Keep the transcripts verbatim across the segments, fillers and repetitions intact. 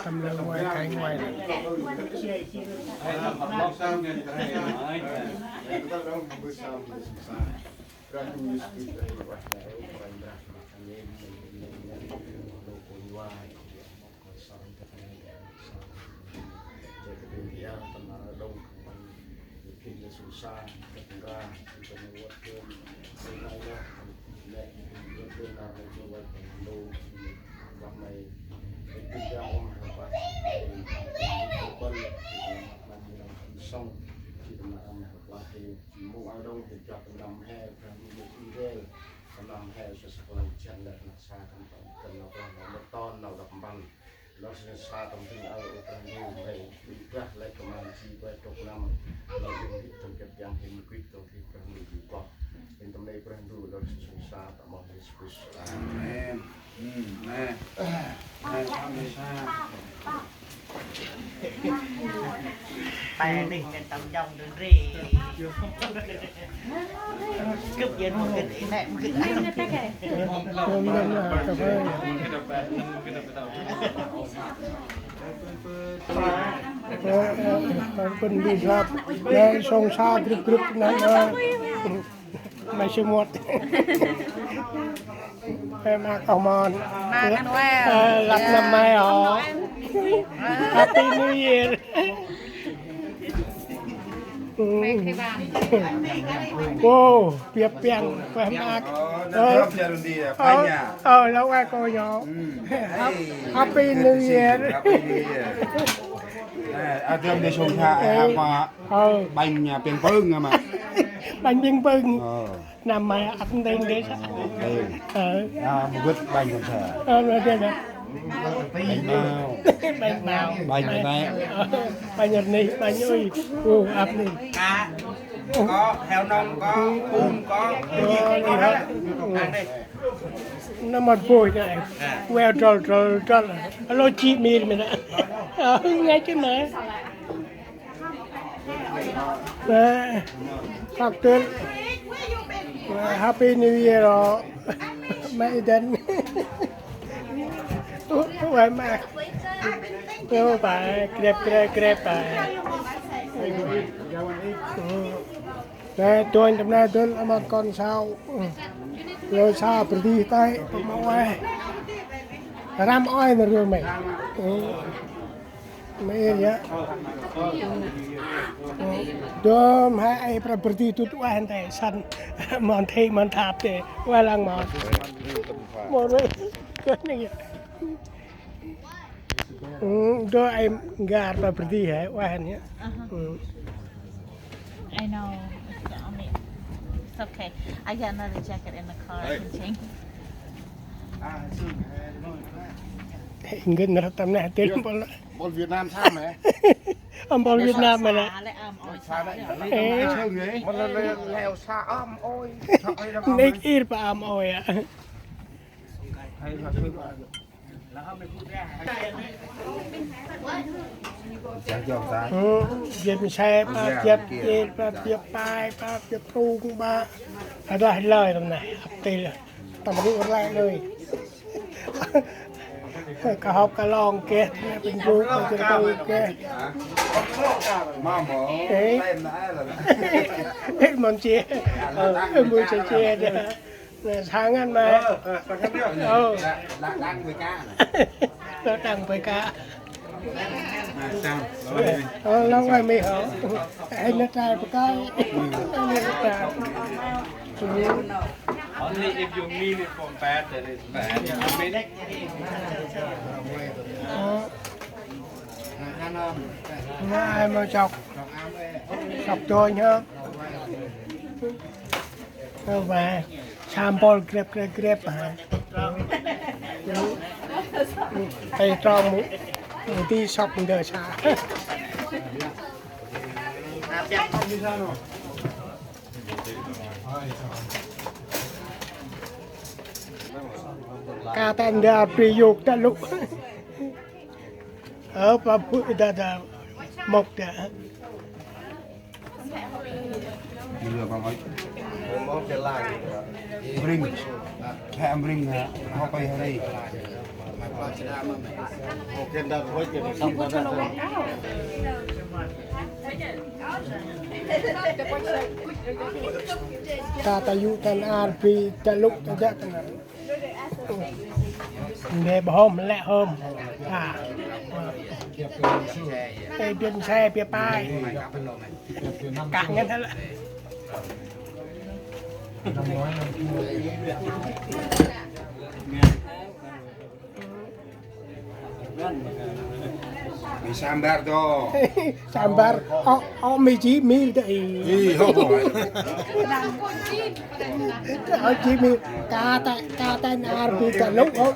Tâm lăng ngoai khay ngoai. Amen. Tay nih, nên tâm dòng đơn ri. Cướp dân một cái nẹ, một cái nẹ. Pân bi sap, nê sông sa grip grip nê, ơ. May si môt. Em ăn oh mon. Ăn ăn ueh. Ơ, lăp năm may hŏ. Happy New Year. Wow, biăp piăng, ueh maak. Ơ, lŏ ueh kônh hŏ. Happy New Year. Happy New Year. Ơ, adrâm dê sông sa, ơ, apa? Ơ. Bánh, à, piêng pưng, à, mà. Bánh piêng pưng. Ờ. Năm may ăp nting dê sa. Ờ. Ờ. À, một bịch bánh còn sao? Ờ, rồi, rồi, rồi. Bánh bao. Bánh bao. Bánh bao. Ờ, bánh ôh nê, bánh ơi. Ơ, ăp nê. Cá. Có, heo nông có, tôm có, cái gì cũng có hết á. Ăn đi. Nơm mât bôi nê. Ueh trôl, trôl, trôl. Alo, ji mir mê nê. Ơ, ngay chứ mà. Nê, khât tât. Nê, Happy New Year ơ. May i đŏng. Ueh maak. Ơ, pa, grep, grep, grep, pa. Nê, tuôn tâm nê dŭl, a mât kon sau. Lơ sa bơh dih tay, pơma ueh. Răm oi nơh rơ may. May yơh. Dôm he ai prăp bơh dih dŭt ueh nte săn. Mon thê, mon thap tê. Ueh lăng mon. Mon ueh. Kơnh nê yơh. Ơ, dô ai ngar pa bơh dih he, ueh nê. Aha. Ơ. I know. It's the only, it's okay. I got another jacket in the car. I can change. Ngên ră tâm neh têl mpôl. Mpôl Việt Nam sa mê. Mpôl Việt Nam mê nê. Ê. Mpôl Leo sa ăm ôi. Nik ir pa ăm ôi a. Ơ, Việt Msê, pa Việt Kiên, pa Việt Pai, pa Việt Trung, pa. Adah lơi tâm nê, ăp têl. Tâm rŭ rlai lơi. Ka hŏp ka long keh, tâm nê păng gŭ, ka jơr tâu keh. Ê. Ê, mon chia. Ơ, ơ, mon chia chia dah. Nê, sa ngăn ma. Ơ, ơ, sa ngăn ma. Ơ. Lă, lă đăng bơi cá. Lă đăng bơi cá. Ơ, lă ueh mê hŏ. Ê, nê trai bơi cá. Ê, nê trai. Only if you mean it for bad, then it's bad. If you mean it. Ơ. Nê, ai mâu chok. Chok dôi nhá. Ơ, ba, sa mpôl grep, grep, grep, ba. Ê, trong mâu, mâu di sŏk ndơ sa. Ka ta ndơ bri yôk ta lŭ. Ơ, pa bŭ ta ta mŏk ta. Bring, hê bring, hê, hô pay hê ri. Ka ta yŭ ta nar bri ta lŭ ta dăk ta nar. Nde bơh hôm lĕ hôm. À. Ê, biên xe, biên pai. Cả ngân hàng lĕ. Mì sambar to. Sambar. Ô, ô, mì ji mì ta i. Ih, hô. Ô, ji mì. Ka ta, ka ta nar bri ta lŭ, ô.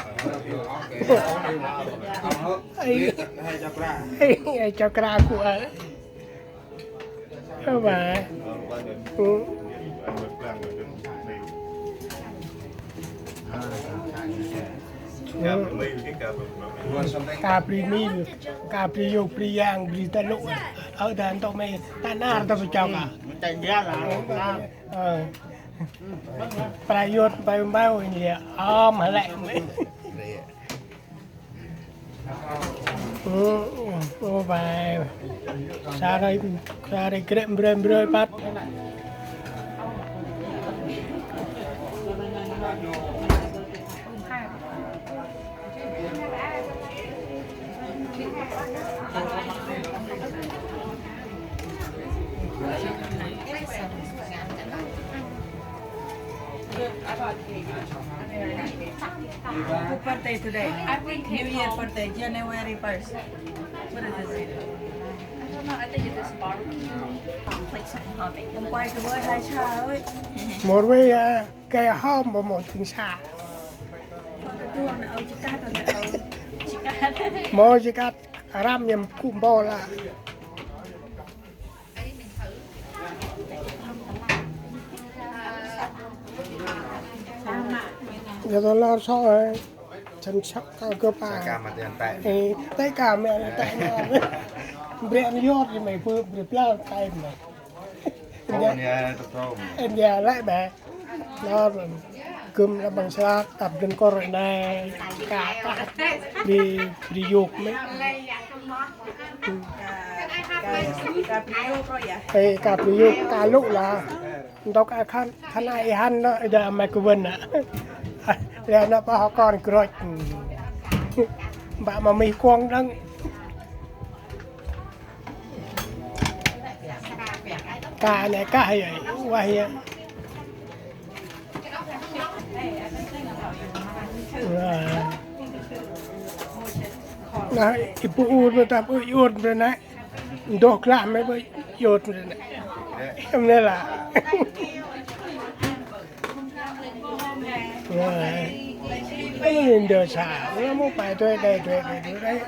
Ê, ê, chakra ku, ơ. Ơ, ba. Ka bri mil, ka bri yôk, bri yang, bri ta lŭ. Ơ, ta ntŭk mê, ta nar ta pachok a. Ơ. Pra yôk, mbau, mbau, ini ya. Om, hê lĕ. Ô, ô, ô, ba. Sa ri, sa ri grêk mbrơi mbrơi păt. Happy birthday today. New Year birthday, January first. What is this? I don't know. I think it is barbecue. Không quay cái bữa hai sao ấy. Mor we, a, ke hom bo mor tĭng sa. Mor ji kat, ram nhâm kŭ mbol a. Giờ tôi lo so rồi. Chân sọc cao cơ pa. Sa ka ma tian tay. Ê, tay ka mẹ là tay mẹ. Bre ăn yot thì mày bự, bre plau tay mày. Ô, nê, tôm tôm. Em già lại mẹ. Lo gum la bang sa, tap dâng kor nê. Ka, ka. Bri, bri yôk mê. Ê, ka bri yôk, ka lŭ la. Ntŭk a khân, khân ay hăn nơh, ê da mê kơ vân a. Lĕ nơh pah kon krôch. Mbă ma mih kuŏng đăng. Ka nê kah yơh, wah yơh. Nê, i bu ur nơh, tap ur nơh nê. Ndoh klah mê bơi yôt mê nê. Em nê la. Rồi. Ê, ndơ sa, nó mô pai tuê, đây, tuê, đây, tuê, đây.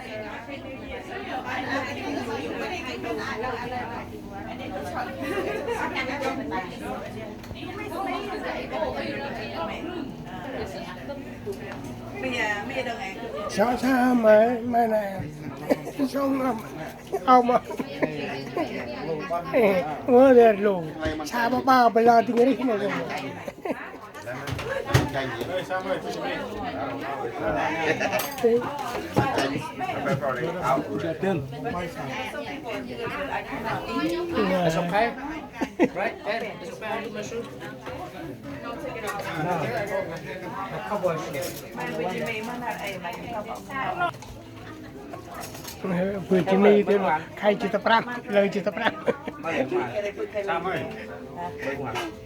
Sa, sa, mai, mai nè. Sông lắm. Ông mà. Ơ, đe lu. Sa ba ba ba la ting rih nè. It's okay. Right? It's okay. Bơ ji ni, khai ji ta prăm, lơ ji ta prăm.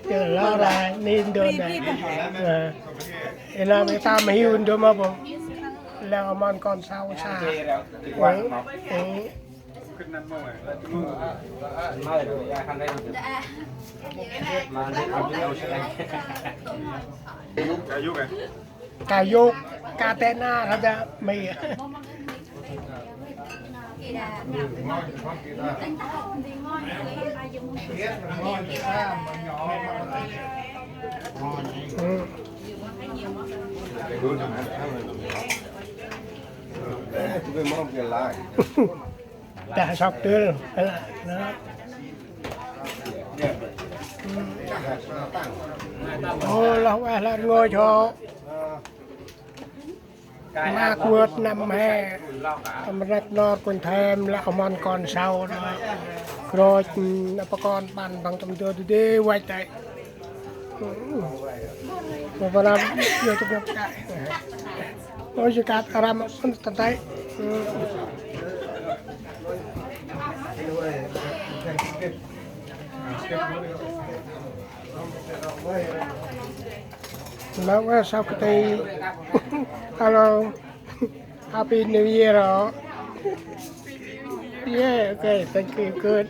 Ji la rai, ni ndơ nê. Ê, nơm ta mê hiu ndơ ma bơ. Lơ mon kon sau sa. Ê, ê. Ka yôk, ka tê na, hă, mì. Dah sọc tưl. Đó. Ôi, lah ueh lah rngôch hŏ. Mât vơt năm he. Tâm rnăk nor kônh thêm lah oh mon kon sau đŏng. Krôch, ơ, pah kon păng păng tâm dơ dê văch tay. Ơ, păng năp yơh tŭk năp kăi. Ôi, jêh kơt răm păng tăn tay. Ơ. Hello, what's up, Kati? Hello. Happy New Year, oh. Yeah, okay, thank you, good.